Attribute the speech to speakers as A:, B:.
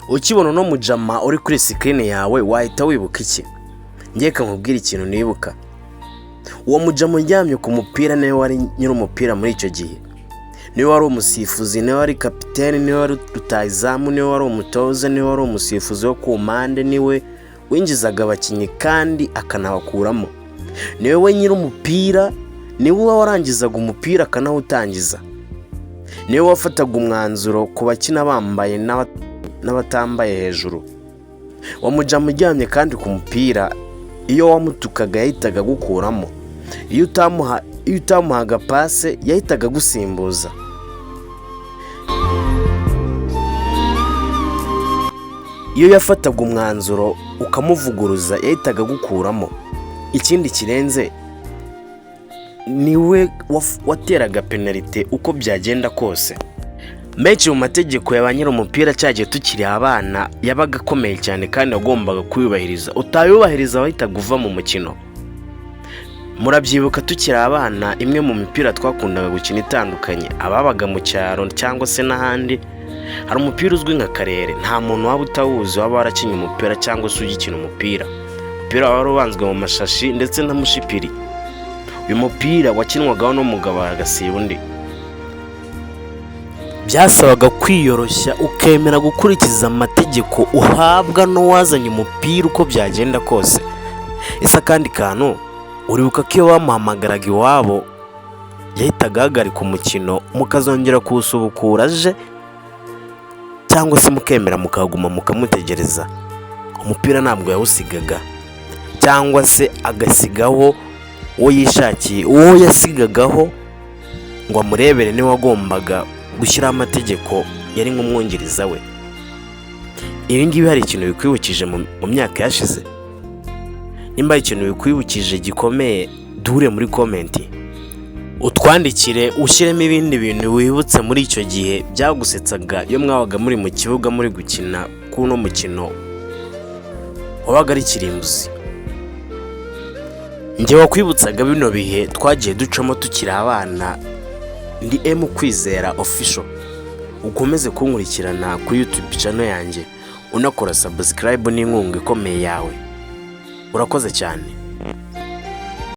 A: Ukibona uno mujama uri kuri screen yawe, wahita wibuka iki? Ngiye nkubwire ikintu nibuka. Uwo mujama uryamye ku mupira niwe wari nyir'umupira muri icyo gihe, niwe wari umusifuzi, niwe wari kapitene, niwe wari rutahizamu, niwe wari umutoza, niwe wari umusifuzi wo ku mpande, niwe winjizaga abakinnyi kandi akanabakuramo, niwe we nyir'umupira, niwe warangizaga umupira akanawutangiza, niwe wafataga umwanzuro ku bakina bambaye n'abatambaye hejuru. Uwo mujama uryamye kandi ku mupira, iyo wamutukaga yahitaga agukuramo, iyo utamuhaga pase yahitaga agusimbuza. Iyo yafataga umwanzuro ukamuvuguruza yahitaga agukuramo. Ikindi kirenze, niwe wateraga penalite uko byagenda kose. Menshi mu mategeko ya ba nyir'umupira cyagiye tukiri abana yabaga akomeye cyane kandi wagombaga kuyubahiriza, utayubahiriza wahitaga uva mu mukino. Murabyibuka tukiri abana, imwe mu mipira twakundaga gukina itandukanye, ababaga mu cyaro cyangwa se n'ahandi, hari umupira uzwi nka karere. Nta muntu waba utawuzi waba warakinnye umupira cyangwa se ugikina umupira. Umupira wari ubanzwe mu mashashi ndetse na mushipiri. Uyu mupira wakinwagaho n'umugabo agasiba undi. Byasabaga kwiyoroshya, ukemera gukurikiza amategeko uhabwa n'uwazanye umupira uko byagenda kose. Ese akandi kantu, uribuka ko iyo bamuhamagaraga iwabo yahitaga ahagarika umukino, mukazongera kuwusubukura aje, cyangwa se mukemera mukahaguma mukamutegereza? Umupira ntabwo yawusigaga, cyangwa se agasigaho uwo yishakiye. Uwo yasigagaho ngo amurebere niwe wagombaga gushyiraho amategeko, yari nk'umwungiriza we. Ibi ngibi hari ikintu bikwibukije mu myaka yashize? Nimba hari ikintu bikwibukije gikomeye, duhure muri comment, utwandikire, ushyiremo ibindi bintu wibutse muri icyo gihe byagusetsaga iyo mwabaga muri mu kibuga muri gukina kuri uno mukino wabaga ari kirimbuzi. Njye wakwibutsaga bino bihe twagiye ducamo tukiri abana ndi M Kwizera Official. Ukomeze kunkurikirana kuri YouTube channel yanjye, unakora subscribe n'inkunga ikomeye yawe. Urakoze cyane.